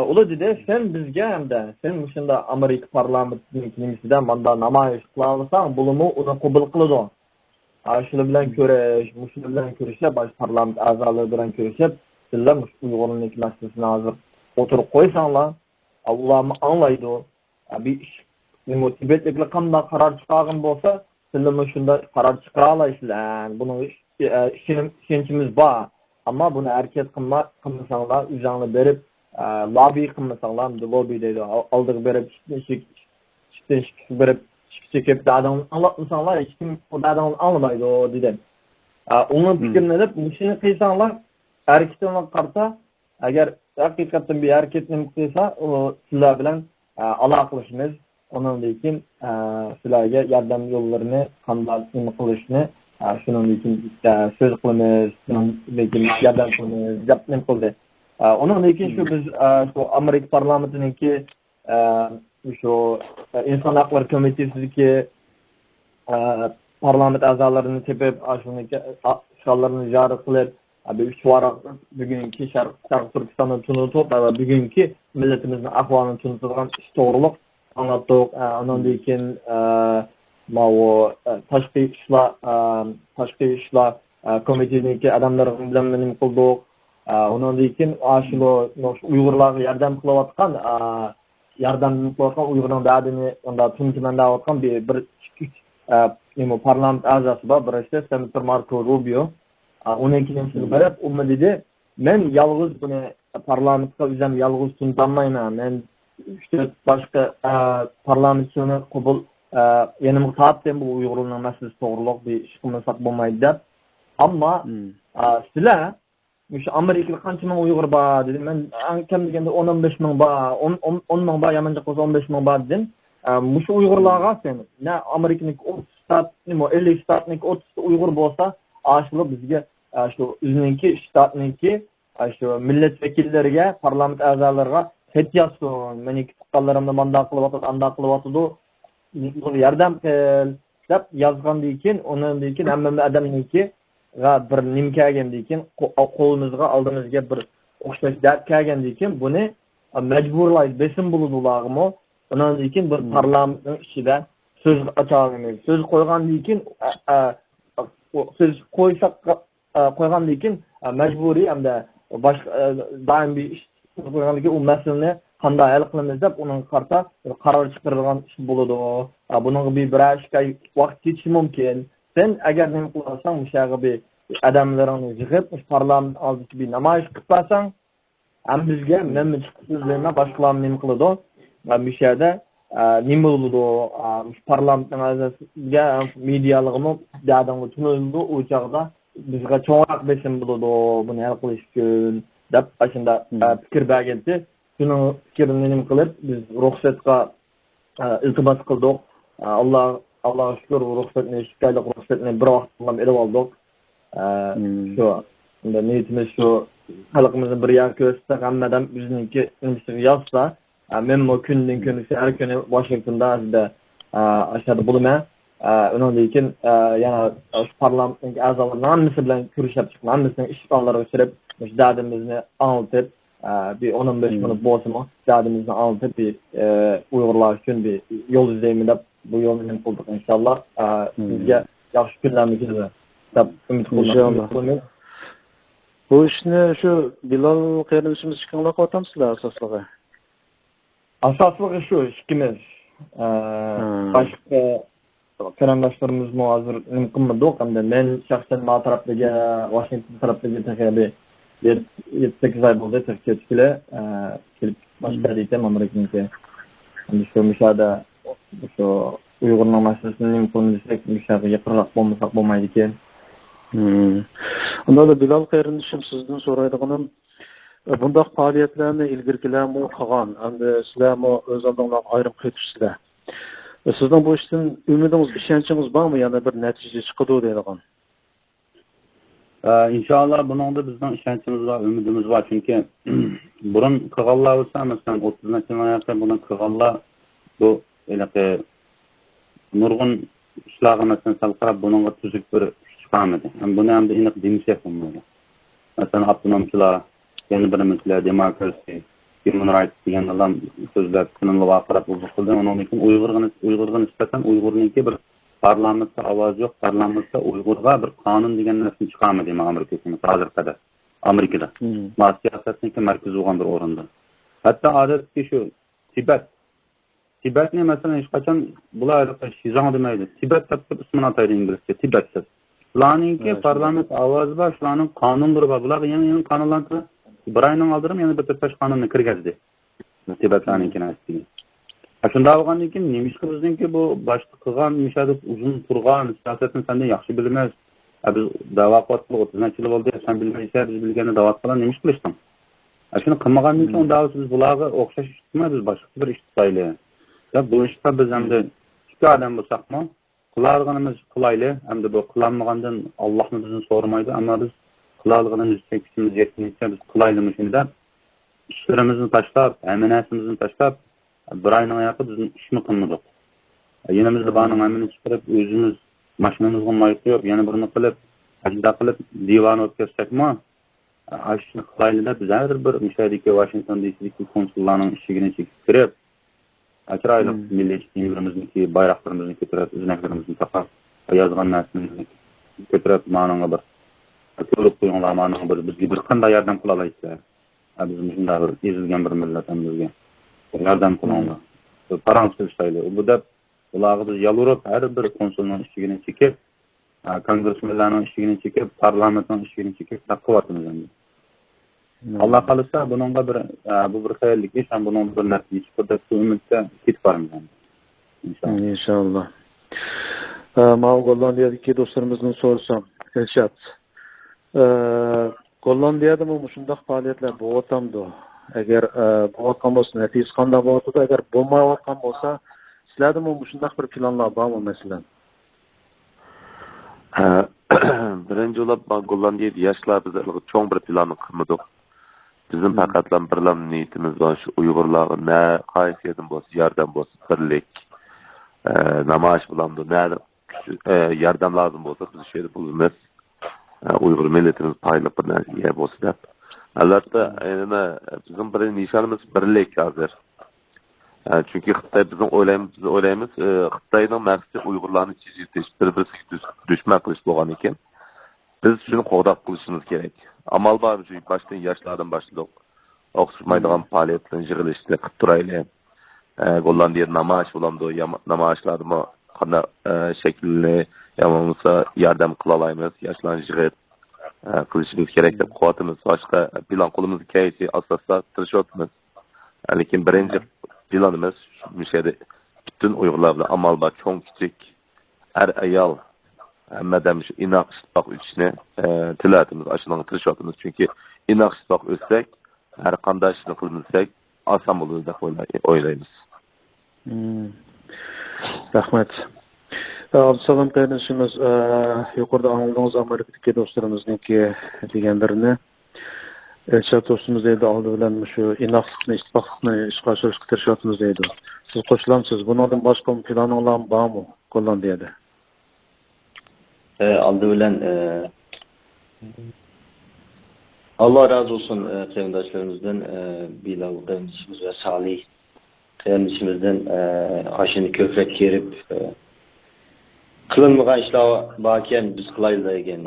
ئۇلار دېدى، سەن بىزگە ھەمدە سەن مۇشۇنداق ئامېرىكا پارلامېنتىنىڭ نېمىسىدە ماندا نامايىش قىلاۋالساڭ، بۇلىمۇ ئۇنى قوبۇل قىلىدۇ. ئاشۇلار بىلەن كۆرۈش، مۇشۇلار بىلەن كۆرۈشۈپ، ئاشۇ پارلامېنت ئەزالىرى بىلەن كۆرۈشۈپ، سىلەر مۇشۇ ئۇيغۇرنىڭكى مەسىلىسىنى ھازىر ئوتتۇرىغا قويساڭلار، ئۇلارمۇ ئاڭلايدۇ. بىر ئىش، نېمە، تىبەتلىكلەر قانداق قارار چىقارغان بولسا، سىلەرمۇ شۇنداق قارار چىقىرالايسىلەر. بۇنىڭغا ئىش-، ئە، ئىشىنىم-، ئىشەنچىمىز بار. ئەمما بۇنى ھەرىكەت قىلما-، قىلمىساڭلار، ئۆزۈڭلار بېرىپ، ئە، لاببى قىلمىساڭلار، ئەمدى لوببى دەيدۇ، ئال-، ئالدىغا بېرىپ، ئىشىكتىن ئىشىك، ئىشىكتىن ئىشىككە بېرىپ، ئىشىك چېكىپ، دەردىڭلارنى ئاڭلاتمىساڭلار، ھېچكىم ئۇ دەردىڭلارنى ئاڭلىمايدۇ، دېدى. ئە، ئۇنىڭ پىكرىنى ئېلىپ، مۇشۇنى قىلساڭلار، ھەرىكىتىڭلارغا قارىتا، ئەگەر ھەقىقەتەن بىر ھەرىكەت نېمە قىلسا، ئۇ سىلەر بىلەن، ئە، ئالاقىلىشىمىز. ئۇنىڭدىن كېيىن، ئە، سىلەرگە ياردەم يوللىرىنى، قانداق نېمە قىلىشنى، ئە، شۇنىڭدىن كېيىن، ئە، سۆز قىلىمىز، شۇنىڭدىن كېيىن ياردەم قىلىمىز، دەپ نېمە قىلدى. ئە، ئۇنىڭدىن كېيىن شۇ بىز، ئە، شۇ ئامېرىكا پارلامېنتىنىڭكى، ئە، شۇ، ئە، ئىنسان ھەقلىرى كومىتېتىدىكى، ئە، پارلامېنت ئەزالىرىنى تېپىپ، ئاشۇنىڭكى، ئە، ئىشخانىلىرىنى زىيارەت قىلىپ، بىر ئۈچ ۋاراق بۈگۈنكى شەرق، شەرقىي تۈركىستاننى تونۇتۇپ، ۋە بۈگۈنكى مىللىتىمىزنىڭ ئەھۋالىنى تونۇتىدىغان ئىش توغرۇلۇق ئاڭلاتتۇق. ئە، ئۇنىڭدىن كېيىن، ئە، ماۋۇ، ئە، تاشقى ئىشلار، ئە، تاشقى ئىشلار، ئە، كومىتېتىنىڭكى ئادەملىرى بىلەن نېمە قىلدۇق. ئە، ئۇنىڭدىن كېيىن ئاشۇ ئۇيغۇرلارغا ياردەم قىلىۋاتقان، ئە، ياردەم قىلىۋاتقان ئۇيغۇرنىڭ دەردىنى ئۇنداق تونۇتىمەن دەۋاتقان بىر، بىر ئىككى، ئۈچ، ئە، نېمە، پارلامېنت ئەزاسى بار، بىرسى سېناتور ماركو روبىيو. ئە، ئۇنىڭ كېيىن بېرىپ، ئۇمۇ دېدى، مەن يالغۇز بۇنى پارلامېنتقا ئۆزۈم يالغۇز تونۇتالمايمەن. مەن ئۈچ تۆت باشقا، ئە، پارلامېنتچىنى قوبۇل، ئە، يېنىمغا تارتتىم، بۇ ئۇيغۇرلارنىڭ مەسىلىسى توغرۇلۇق بىر ئىش قىلمىساق بولمايدۇ دەپ. ئەمما، ئە، سىلەر، مۇشۇ ئامېرىكىدا قانچە مىڭ ئۇيغۇر بار؟ دېدىم. مەن ئەڭ كەم دېگەندە ئون، ئون بەش مىڭ بار، ئون، ئون، ئون مىڭ بار، يامان جىق بولسا ئون بەش مىڭ بار دېدىم. ئە، مۇشۇ ئۇيغۇرلارغا سەن، نە ئامېرىكىنىڭكى ئوتتۇز شتات، نېمە، ئەللىك شتاتنىڭكى ئوتتۇزتا ئۇيغۇر بولسا، ئاشۇلار بىزگە، ئە، شۇ ئۆزىنىڭكى شتاتنىڭكى، ئە، شۇ مىللەت ۋەكىللىرىگە، پارلامېنت ئەزالىرىغا خەت يازسۇن. مېنىڭكى تۇغقانلىرىمنى مانداق قىلىۋاتىدۇ، ئانداق قىلىۋاتىدۇ، بۇنىڭغا ياردەم قىل، دەپ يازغاندىن كېيىن، ئۇنىڭدىن كېيىن ھەممە ئادەمنىڭكىگە بىر نېمە كەلگەندىن كېيىن، قو-، قولىمىزغا، ئالدىمىزغا بىر، ئوخشاش دەپ كەلگەندىن كېيىن، بۇنى، ئە، مەجبۇرلايدۇ، بېسىم بولىدۇ ئۇلارغىمۇ. ئۇنىڭدىن كېيىن بىر مم. پارلامېنتنىڭ ئىچىدە سۆز ئاچالمايمىز. سۆز قويغاندىن كېيىن، ئە، ئە، ئۇ سۆز قويساق، ئە، قويغاندىن كېيىن، ئە، مەجبۇرىي ھەمدە باشقا، ئە، دائىمىي ئىش قويغاندىن كېيىن ئۇ مەسىلىنى قانداق ھەل قىلىمىز دەپ ئۇنىڭغا قارىتا بىر قارار چىقىرىدىغان ئىش بولىدۇ. ئە، بۇنىڭغا بىر، بىرەر ئىككى ئاي ۋاقىت كېتىشى مۇمكىن. سەن ئەگەر نېمە قىلىۋالساڭ، مۇشۇ يەرگە بىر ئادەملىرىڭنى يىغىپ، مۇشۇ پارلامېنت ئالدىدا بىر نامايىش قىلىپ بەرسەڭ، ھەممىمىزگە مەنمۇ چىقىپ سۆزلەيمەن، باشقىلارمۇ نېمە قىلىدۇ؟ مۇشۇ يەردە، ئە، نېمە بولىدۇ؟ ئە، مۇشۇ پارلامېنتنىڭ ئەزاسىگە، مېدىيالارغىمۇ دەدىڭلار تونۇلىدۇ، ئۇ چاغدا بىزگە چوڭراق بېسىم بولىدۇ، بۇنى ھەل قىلىش ئۈچۈن، دەپ ئاشۇنداق، ئە، پىكىر بەرگەنتى. شۇنىڭ پىكرىنى نېمە قىلىپ، بىز رۇخسەتقا، ئە، ئىلتىماس قىلدۇق. ئە، ئاللا، ئاللاغا شۈكۈر، رۇخسەتنى، ئىككى ئايلىق رۇخسەتنى بىر ۋاقىتلا ئېلىپ ئالدۇق. ئە، شۇ، ئەمدى نىيىتىمىز شۇ، خەلقىمىزنى بىر يەرگە كۆرسەتسەك، ھەممە ئادەم ئۆزىنىڭكى نېمىسىگە يازسا، ئە، مەنمۇ كۈندىن كۈنگىچە ھەر كۈنى ۋاشىنگتوندا ئەسلىدە، ئە، ئاشۇ يەردە بولىمەن. ئە، ئۇنىڭدىن كېيىن، ئە، يەنە شۇ پارلامېنتنىڭ ئەزالىرىنىڭ ھەممىسى بىلەن كۆرۈشۈپ چىقىپ، ھەممىسىنىڭ ئىش ئالدىغا كىرىپ، مۇشۇ دەردىمىزنى ئاڭلىتىپ، ئە، بىر ئون ئون بەش مىنۇت بولسىمۇ، دەردىمىزنى ئاڭلىتىپ، بىر، ئە، ئۇيغۇرلار ئۈچۈن بىر يول ئىزدەيمەن دەپ، بۇ يولنى نېمە قىلدۇق، ئىنشاللا. ئە، سىزگە ياخشى كۈنلەرنى كېلىدۇ دەپ ئۈمىد قىلىمەن. ئىنشاللا. بۇ ئىشنى شۇ بىلال قېرىندىشىمىز ئىككىڭلار قىلىۋاتامسىلەر ئاساسلىقى؟ ئاساسلىقى شۇ ئىككىمىز. ئە، باشقا قېرىنداشلىرىمىزمۇ ھازىر نېمە قىلمىدۇق. ئەمدى مەن شەخسەن ما تەرەپلىرىگە، ۋاشىنگتون تەرەپلىرىگە تېخى بىر يەتتە، يەتتە، سەككىز ئاي بولدى، تېخى كېتىپ كېلە، ئە، كېلىپ باشقا يەردە ئىكەن، ئامېرىكىنىڭكى. ئەمدى شۇ مۇشۇ يەردە شۇ ئۇيغۇرنىڭ مەسىلىسىنى نېمە قىلىمىز دېسەك، مۇشۇ يەرگە يېقىنراق بولمىساق بولمايدىكەن. ئۇنداقتا بىلال قېرىندىشىم، سىزدىن سورايدىغىنىم، بۇنداق پائالىيەتلەرنى ئىلگىرىكىلەرمۇ قىلغان، ئەمدى سىلەرمۇ ئۆز ئالدىڭلارغا ئايرىم قېتىشسىلەر. سىزنىڭ بۇ ئىشتىن ئۈمىدىڭىز، ئىشەنچىڭىز بارمۇ؟ يەنە بىر نەتىجە چىقىدۇ دەيدىغان. ئە، ئىنشائاللا، بۇنىڭدا بىزنىڭ ئىشەنچىمىز بار، ئۈمىدىمىز بار. چۈنكى بۇرۇن قىلغانلار بولسا، مەسىلەن، ئوتتۇز نەچچە يىلنىڭ يېقىن بۇرۇن قىلغانلار بۇ ھېلىقى نۇرغۇن ئىشلارغا، مەسىلەن، سەل قاراپ، بۇنىڭغا تۈزۈك بىر كۈچ چىقارمىدى. ھەم بۇنى ئەمدى ئېنىق دېمىسەك بولمايدۇ. مەسىلەن، ئاپتونومچىلار، يەنە بىر نېمىچىلەر، دېموكراسى، ھيۇمەن رايتس دېگەنلەرلا سۆزلەپ، كىنولارغا قاراپ ئۇزۇق قىلدى. ئۇنىڭدىن كېيىن ئۇيغۇرغا نىس-، ئۇيغۇرغا نىسبەتەن ئۇيغۇرنىڭكى بىر پارلامېنتتا ئاۋازى يوق، پارلامېنتتا ئۇيغۇرغا بىر قانۇن دېگەن نەرسىنى چىقارمىدى، مانا ئامېرىكا ھۆكۈمىتى ھازىرغا قەدەر. ئامېرىكىدا. مم. ما سىياسەتنىڭكى مەركىزى بولغان بىر ئورۇندا. ھەتتا ئادەتتىكى شۇ تىبەت، تىبەتنى، مەسىلەن، ھېچقاچان بۇلار ھېلىقى شىزاڭ دېمەيدۇ. تىبەت دەپ تۇرۇپ ئىسمىنى ئاتايدۇ ئىنگلىزچە، تىبەت دەپ. بۇلارنىڭكى ھە، شۇنداق. پارلامېنت ئاۋازى بار، شۇلارنىڭ قانۇنلىرى بار. بۇلارغا يېڭى، يېڭى قانۇنلارنى بىر ئاينىڭ ئالدىدا يەنە بىر تۆت بەش قانۇننى كىرگۈزدى. تىبەتلەرنىڭكى نەرسىسىگە. ھە، شۇنداق بولغاندىن كېيىن، نېمىشقا بىزنىڭكى بۇ باشتا قىلغان، مۇشۇ يەردە ئۇزۇن تۇرغان سىياسەتنى سەندىن ياخشى بىلىمىز؟ ھە، بىز دەۋا قىلىۋاتقىلى ئوتتۇز نەچچە يىل بولدى، سەن بىلمەيسەن، بىز بىلگەننى دەۋا قىلغان، نېمىشقا قىلىشتىڭ؟ ئە، شۇنى قىلمىغاندىن كېيىن، ئۇنداق بولسا بىز بۇلارغا ئوخشاش ئىش قىلماي، بىز باشقىچە بىر ئىش تۇتايلى دەپ، بۇ ئىشقا بىز ئەمدى ئىككى ئادەم بولساقمۇ، قىلالىغىنىمىز قىلايلى. ئەمدى بۇ قىلالمىغاندىن ئاللاھمۇ بىزنى سورىمايدۇ، ئەمما بىز قىلالىغىنىمىزچە كۈچىمىز يەتكىنىچە بىز قىلايلى مۇشۇنى دەپ، ئىشلىرىمىزنى تاشلاپ، ھەممە نەرسىمىزنى تاشلاپ، بىر ئاينىڭ ياقى بىز ئىشمۇ قىلمىدۇق. يېنىمىزدا بارنىڭ ھەممىنى چىقىرىپ، ئۆزىمىز ماشىنىمىزغا ماي قۇيۇپ، يەنە بىرنى قىلىپ، ئاشۇنداق قىلىپ دىۋانە بولۇپ كەتسەكمۇ، ئاشۇنى قىلايلى دەپ، بىز ھەر بىر مۇشۇ يەردىكى ۋاشىنگتون دى سىدىكى كونسۇللارنىڭ ئىشىكىنى چېكىپ كىرىپ، چىرايلىق مىللىي كىيىملىرىمىزنى كىيىپ، بايراقلىرىمىزنى كۆتۈرۈپ، ئۆزنەكلىرىمىزنى تاقاپ، يازغان نەرسىمىزنى كۆتۈرۈپ، مانىڭغا بىر كۆۋرۈك قويۇڭلار، مانىڭغا بىر، بىزگە بىر قانداق ياردەم قىلالايسىلەر؟ ھە، بىز مۇشۇنداق بىر ئېزىلگەن بىر مىللەت، ھەم بىزگە ياردەم قىلىڭلار. بىر پاراڭ سېلىشايلى. بۇ دەپ، بۇلارغا بىز يالۋۇرۇپ، ھەر بىر كونسۇلنىڭ ئىشىكىنى چېكىپ، ئە، كونگرېسمېنلارنىڭ ئىشىكىنى چېكىپ، پارلامېنتنىڭ ئىشىكىنى چېكىپ، شۇنداق قىلىۋاتىمىز ئەمدى. مم. ئاللا خالىسا، بۇنىڭغا بىر، ئە، بۇ بىر خەيرلىك ئىش ھەم بۇنىڭدا بىر نەتىجە چىقىدۇ دەپ شۇ ئۈمىدتە كېتىپ بارىمىز ئەمدى. ئىنشاللا. ئىنشاللا. ئە، ماۋۇ گوللاندىيەدىكى دوستلىرىمىزدىن سورىسام، ئىرشات. ئە، گوللاندىيەدىمۇ مۇشۇنداق پائالىيەتلەر بولۇۋاتامدۇ؟ ئەگەر، ئە، بولۇۋاتقان بولسا، نەتىجىسى قانداق بولۇۋاتىدۇ؟ ئەگەر بولمايۋاتقان بولسا، سىلەردىمۇ مۇشۇنداق بىر پىلانلار بارمۇ، مەسىلەن؟ ھە، بىرىنچى بولۇپ، ما گوللاندىيەدە ياشلار بىز ھېلىقى چوڭ بىر پىلاننى قىلمىدۇق. بىزنىڭ مم. پەقەتلا بىرلا نىيىتىمىز بار، شۇ ئۇيغۇرلارغا نە قايسى يەردىن بولسا، ياردەم بولسا، بىرلىك، ئە، نامايىش بولامدۇ، نە كۈچ، ئە، ياردەم لازىم بولسا، بىز شۇ يەردە بولىمىز. ئە، ئۇيغۇر مىللىتىمىز پايدىلىق بىر نەرسىگە ئىگە بولسا دەپ. ئەلۋەتتە، يەنە بىزنىڭ بىر نىشانىمىز بىرلىك ھازىر. ئە، چۈنكى خىتاي بىزنىڭ ئويلايمىز، بىز ئويلايمىز، ئە، خىتاينىڭ مەقسىتى ئۇيغۇرلارنى چىجىتىش، بىر-بىرسىگە دۈش-، دۈشمەن قىلىش بولغان ئىكەن. بىز شۇنى قوغداپ قېلىشىمىز كېرەك. ئامال بار، شۇ باشتىن ياشلاردىن باشلىدۇق. ئوخشىمايدىغان پائالىيەتلەرنى يىغىلىشنى قىلىپ تۇرايلى. ئە، گوللاندىيەدە نامايىش بولامدۇ؟ يا نامايىشلاردىمۇ قانداق، ئە، شەكىلنى يا بولمىسا ياردەم قىلالايمىز؟ ياشلارنى يىغىپ، ئە، قىلىشىمىز كېرەك دەپ قىلىۋاتىمىز. باشقا پىلان قولىمىزغا كەلسە ئاستا-ئاستا تىرىشىۋاتىمىز. لېكىن بىرىنچى پىلانىمىز مۇشۇ يەردە پۈتۈن ئۇيغۇرلار بىلەن ئامال بار چوڭ-كىچىك، ئەر-ئايال، ھەممە ئادەم شۇ ئىناق ئىتتىپاق ئۆتۈشىنى، ئە، تىلەۋاتىمىز، ئاشۇنىڭغا تىرىشىۋاتىمىز. چۈنكى ئىناق ئىتتىپاق ئۆتسەك، ھەر قانداق ئىشنى قىلمىساك، ئاسان بولىدۇ دەپ ئويلاي-، ئويلايمىز. مم. رەھمەت. ئە، ئابدۇسالام قېرىندىشىمىز، ئە، يۇقىرىدا ئاڭلىدىڭىز ئامېرىكىدىكى دوستلىرىمىزنىڭكى دېگەنلىرىنى. ئىرشاد دوستىمىز دەيدۇ، ئالدى بىلەن مۇشۇ ئىناقلىقنى، ئىتتىپاقلىقنى ئىشقا ئاشۇرۇشقا تىرىشىۋاتىمىز دەيدۇ. سىز قوشۇلامسىز؟ بۇنىڭدىن باشقا پىلانىڭلارمۇ بارمۇ گوللاندىيەدە؟ ئە، ئالدى بىلەن، ئە، ئاللا رازى بولسۇن، ئە، قېرىنداشلىرىمىزدىن، ئە، بىلال قېرىندىشىمىز ۋە سالىھ قېرىندىشىمىزدىن، ئە، ئاشۇنى كۆپرەك كېرىپ، ئە، قىلىنمىغان ئىشلار باركەن، بىز قىلايلى دېگەن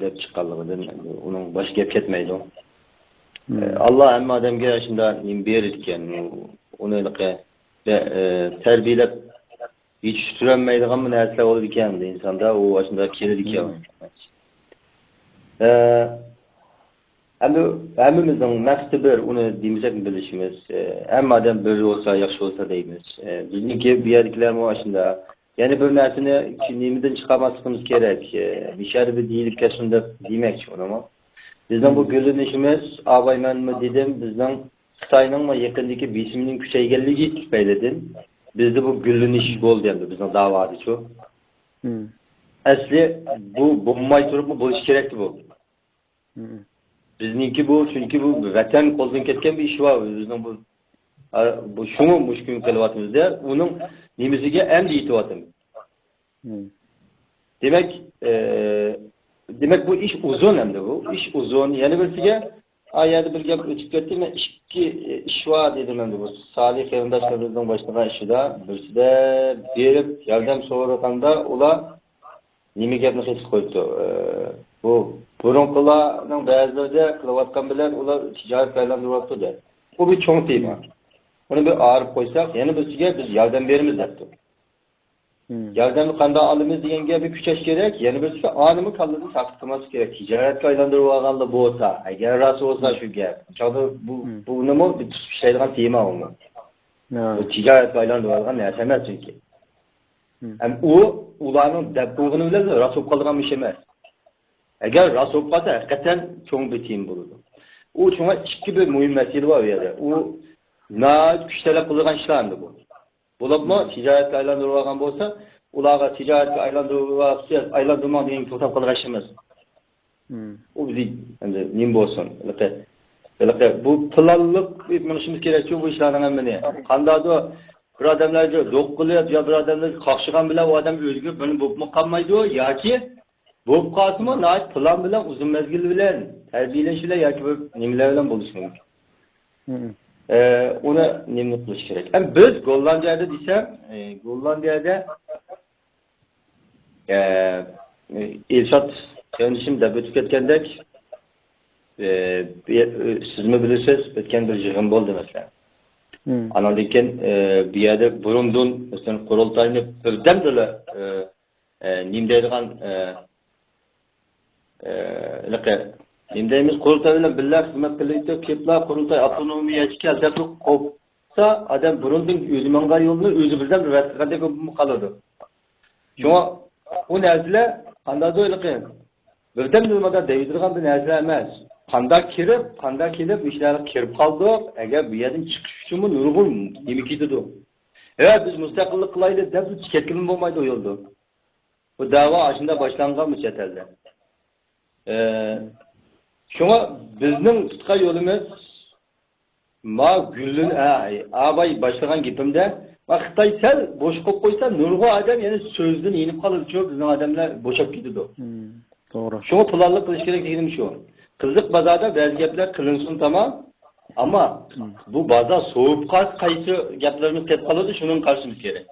دەپ چىققانلىقىدىن ئۇنىڭ باشقا گەپ كەتمەيدۇ. مم. ئاللا ھەممە ئادەمگە شۇنداق نېمە بېرىدىكەن. ئۇنى ھېلىقى، ئە، تەربىيەلەپ يېتىشتۈرەلمەيدىغان نەرسىلەر بولىدىكەن ئىنساندا، ئۇ ئاشۇنداق كېلىدىكەن. مم. ئە، ئەمدى ھەممىمىزنىڭ مەقسىتى بىر، ئۇنى دېمىسەكمۇ بىلىشىمىز. ئە، ھەممە ئادەم بىر بولسا ياخشى بولسا دەيمىز. ئە، بىزنىڭكى بۇ يەردىكىلەرمۇ ئاشۇنداق. يەنە بىر نەرسىنى نېمىدىن چىقارماسلىقىمىز كېرەك. ئە، بىچارە بىر دېيىلىپ كەتسۇن دەپ دېمەكچى ئۇنىمۇ. بىزنىڭ بۇ مم. گۈللىنىشىمىز، ئاباي مەنمۇ دېدىم، بىزنىڭ خىتاينىڭ يېقىندىكى بېسىمىنىڭ كۈچەيگەنلىكى تۈپەيلىدىن بىزدە بۇ گۈللىنىش بولدى ئەمدى بىزنىڭ داۋادىچۇ. مم. ئەسلى بۇ بولماي تۇرۇپمۇ بولۇشى كېرەكتى بۇ. مم. بىزنىڭكى بۇ، چۈنكى بۇ ۋەتەن قولدىن كەتكەن بىر ئىش بار. بىزنىڭ بۇ، ئا، بۇ شۇڭا مۇشۇ كۈن قېلىۋاتىمىز-دە، ئۇنىڭ نېمىسىگە ئەمدى يېتىۋاتىمىز. مم. دېمەك، ئە، دېمەك، بۇ ئىش ئۇزۇن ئەمدى بۇ. ئىش ئۇزۇن. يەنە بىرسىگە، ئا يەردە بىر گەپ ئۆتۈپ كەتتى. مەن ئىككى ئىش بار دېدىم ئەمدى بۇ. سالىھ قېرىنداشلىرىمىزنىڭ باشلىغان ئىشىدا بىرسىدە بېرىپ ياردەم سورىغاندا ئۇلار نېمە گەپنى قىلىپ قويۇپتۇ؟ ئە، بۇ بۇرۇنقىلارنىڭ بەزىلىرىدە قىلىۋاتقان بىلەن ئۇلار تىجارەتكە ئايلاندۇرۇۋاپتۇ دە. بۇ بىر چوڭ تېما. ئۇنى بىر ئايرىپ قويساق، يەنە بىرسىگە بىز ياردەم بېرىمىز دەپتۇ. مم. ياردەمنى قانداق ئالىمىز دېگەن گەپنى كۈچەش كېرەك. يەنە بىرسى ئانىمۇ كاللىدىن ساقىت قىلماسلىق كېرەك. تىجارەتكە ئايلاندۇرۇۋالغانلا بولسا، ئەگەر راست بولسا شۇ گەپ. چاغدا بۇ، مم. بۇنىمۇ بىر تۇتۇپ ئىشلەيدىغان تېما ئۇمۇ. ھە. بۇ تىجارەتكە ئايلاندۇرۇۋالغان نەرسە ئەمەس چۈنكى. مم. ھەم ئۇ ئۇلارنىڭ دەپ قويغىنى بىلەن راست بولۇپ قالىدىغان ئىش ئەمەس. ئەگەر راست بولۇپ قالسا، ھەقىقەتەن چوڭ بىر تېما بولىدۇ. ئۇ شۇڭا ئىككى بىر مۇھىم مەسىلە بار بۇ يەردە. ئۇ ناھايىتى كۈچ تەلەپ قىلىدىغان ئىشلار ئەمدى بۇ. بولۇپمۇ تىجارەتكە ئايلاندۇرۇۋالغان بولسا، ئۇلارغا تىجارەتكە ئايلاندۇرۇۋالسا، ئايلاندۇرماڭ دېگەن توختاپ قالغان ئىش ئەمەس. مم. ئۇ بىزنىڭ ئەمدى نېمە بولسۇن، ھېلىقى، ھېلىقى بۇ پىلانلىق مېڭىشىمىز كېرەكچۇ بۇ ئىشلارنىڭ ھەممىنى. قانداقدۇر بىر ئادەملەرگە دوق قىلىپ يا بىر ئادەملەرگە قاقشىغان بىلەن ئۇ ئادەم ئۆزگىرىپ بىرنى بولۇپمۇ قالمايدۇ ياكى بولۇپ قالسىمۇ ناھايىتى پىلان بىلەن، ئۇزۇن مەزگىل بىلەن، تەربىيەلەش بىلەن ياكى بىر نېمىلەر بىلەن بولۇشى مۇمكىن. مم. ئە، ئۇنى نېمىنى قىلىش كېرەك؟ ئەمما بىز گوللاندىيەدە دېسەم، ئە، گوللاندىيەدە، ئە، ئىلشات قېرىندىشىم دەپ ئۆتۈپ كەتكەندەك، ئە، بى-، سىزمۇ بىلىسىز، ئۆتكەن بىر يىغىن بولدى، مەسىلەن. مم. ئاناندىن كېيىن، ئە، بۇ يەردە بۇرۇندىن، مەسىلەن، قۇرۇلتاينى بىردەمدىلا، ئە، ئە، نېمە دەيدىغان، ئە، ئە، ھېلىقى، نېمە دەيمىز، قۇرۇلتاي بىلەن بىللە خىزمەت قىلىۋېتىپ، كېلىپلا قۇرۇلتاي ئاپتونومىيەگە كەل دەپ قوپسا، ئادەم بۇرۇندىن ئۆزى ماڭغان يولنى ئۆزى بىردەم رەت قىلغاندەك بولۇپ قالىدۇ. شۇڭا ئۇ نەرسىلەر قانداقدۇر ھېلىقى، بىردەم نېمىدا دەيدىغان بىر نەرسىلەر ئەمەس. قانداق كىرىپ، قانداق كېلىپ، مۇشۇ يەرگە كىرىپ قالدۇق. ئەگەر بۇ يەردىن چىقىش ئۈچۈنمۇ نۇرغۇن نېمە كېتىدۇ. ھە، بىز مۇستەقىللىق قىلايلى دەپ كەتكىلىمۇ بولمايدۇ ئۇ يولدا. بۇ دەۋا ئاشۇنداق باشلانغان بۇ چەت ئەلدە. ئە، شۇڭا بىزنىڭ تۇتقان يولىمىز، ما گۈللۈن-، ئا، ئاباي باشلىغان گېپىمدە، ما خىتاي سەل بوش قويۇپ قويسا، نۇرغۇن ئادەم يەنە سۆزدىن يېنىپ قالىدۇ، شۇ بىزنىڭ ئادەملەر بوشاپ كېتىدۇ. مم، توغرا. شۇڭا پىلانلىق قىلىش كېرەك دېگىنىم شۇ. قىزىق بازاردا بەزى گەپلەر قىلىنسۇن تامام، ئەمما بۇ بازار سوۋۇپ قالسا قايسى گەپلىرىمىز كېتىپ قالىدۇ، شۇنىڭغا قارىشىمىز كېرەك.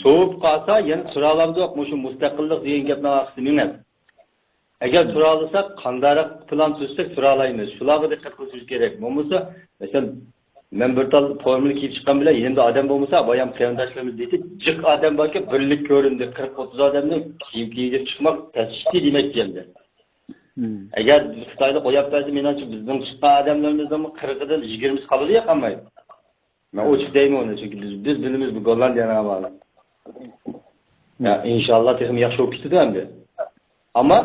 سوۋۇپ قالسا يەنە تۇرالامدۇق، مۇشۇ مۇستەقىللىق دېگەن گەپنىڭ ئارقىسىدا مېڭىپ. ئەگەر تۇرالىساق، قانداقراق پىلان تۈزسەك تۇرالايمىز. شۇلارغا دىققەت قىلىشىمىز كېرەك. بولمىسا، مەسىلەن، مەن بىر تال فورمىنى كىيىپ چىققان بىلەن يېنىمدا ئادەم بولمىسا، بايام قېرىنداشلىرىمىز دېتىپ جىق ئادەم باركەن، بىرلىك كۆرۈندى. قىرىق ئوتتۇز ئادەمنى كىيىم كىيدۈرۈپ چىقماق تەسكى دېمەكچى ئەمدى. ئەگەر خىتايدا قويۇپ بەرسە، مېنىڭچە بىزنىڭ چىققان ئادەملىرىمىزنىڭ قىرىقىدىن يىگىرمىسى قالىدۇ يا قالمايدۇ. مەن ئوچۇق دەيمەن ئۇنى، چۈنكى بىز، بىز بىلىمىز بۇ گوللاندىيەنىڭ ئەھۋالىنى. يا، ئىنشاللا تېخىمۇ ياخشى بولۇپ كېتىدۇ ئەمدى. ئەمما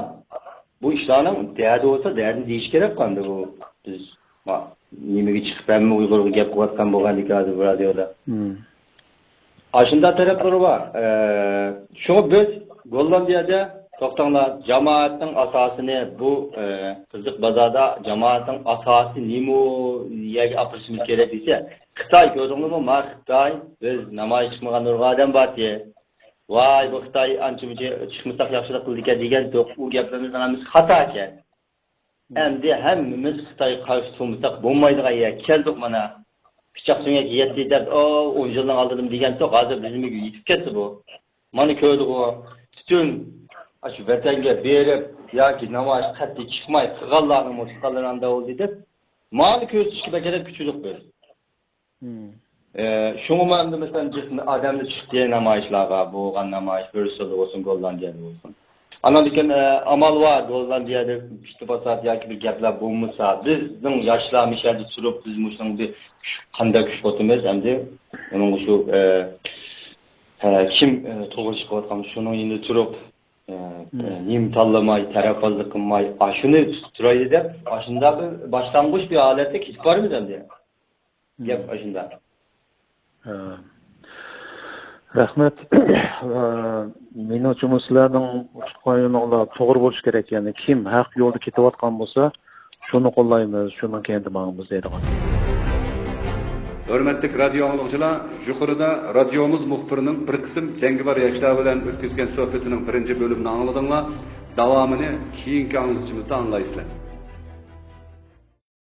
بۇ ئىشلارنىڭ دەردى بولسا، دەردىنى دېيىش كېرەك ئەمدى بۇ. بىز، ما، نېمىگە چىقىپ ھەممە ئۇيغۇرغا گەپ قىلىۋاتقان بولغاندىكىن ھازىر بۇ رادىيودا. ئاشۇنداق تەرەپلىرى بار. ئە، شۇڭا بىز گوللاندىيەدە، توختاڭلار، جامائەتنىڭ ئاساسىنى بۇ، ئە، قىزىق بازاردا جامائەتنىڭ ئاساسى نېمە يەرگە ئاپىرىشىمىز كېرەك دېسە، خىتاي كۆردۈڭلارمۇ؟ ما خىتاي، بىز نامايىش چىقمىغان نۇرغۇن ئادەم بارتى. ۋاي، بۇ خىتاي ئانچە-مۇنچە چىقمىساق ياخشىلىق قىلىدىكەن دېگەن، يوق، ئۇ گەپلىرىمىزنىڭ ھەممىسى خاتاكەن. ئەمدى ھەممىمىز خىتايغا قارشى تۇرمىساق بولمايدىغان يەرگە كەلدۇق مانا. پىچاق سۆڭەككە يەتتى دەپ، ئو، ئون يىلنىڭ ئالدىدىمۇ دېگەنتۇق، ھازىر بىزنىڭ يېتىپ كەتتى بۇ. مانا كۆردىغۇ، پۈتۈن ئاشۇ ۋەتەنگە بېرىپ ياكى نامايىش قەتئىي چىقماي قىلغانلارنىڭمۇ تۇتقانلىرى ئانداق بولدى دەپ، مانا كۆرسىتىشكە بەكرەك كۈچلۈك بىز. ئە، شۇڭىمۇ ئەمدى مەسىلەن جىق ئادەملەر چىقتى نامايىشلارغا، بولغان نامايىش، بريۇسسېلدا بولسۇن، گوللاندىيەدە بولسۇن. ئاندىن كېيىن، ئە، ئامال بار، گوللاندىيەدە پىتتىپاسات ياكى بىر گەپلەر بولمىسا، بىزنىڭ ياشلار مۇشۇ يەردە تۇرۇپ، بىز مۇشۇنىڭ بىر كۈچ، قانداق كۈچ قوتىمىز ئەمدى ئۇنىڭغا شۇ، ئە، ئە، كىم، ئە، توغرا چىقىۋاتقان شۇنىڭ يېنىدا تۇرۇپ، ئە، ئە، نېمە تاللىماي، تەرەپبازلىق قىلماي، ئاشۇنى تۇتۇپ تۇرايلى دەپ، ئاشۇنداق بىر باشلانغۇچ بىر ھالەتتە كېتىپ بارىمىز ئەمدى. گەپ ئاشۇنداق. ھە. رەھمەت. مېنىڭچىمۇ سىلەرنىڭ تۇتقان يولۇڭلار توغرا بولۇشى كېرەك. يەنى كىم ھەق يولدا كېتىۋاتقان بولسا، شۇنى قوللايمىز، شۇنىڭ كەينىدە ماڭىمىز دەيدىغان. ھۆرمەتلىك رادىيو ئاڭلىغۇچىلار، يۇقىرىدا رادىيومىز مۇخبىرىنىڭ بىر قىسىم جەڭگىۋار ياشلار بىلەن ئۆتكۈزگەن سۆھبىتىنىڭ بىرىنچى بۆلۈمىنى ئاڭلىدىڭلار. داۋامىنى كېيىنكى ئاڭلىتىشىمىزدا ئاڭلايسىلەر.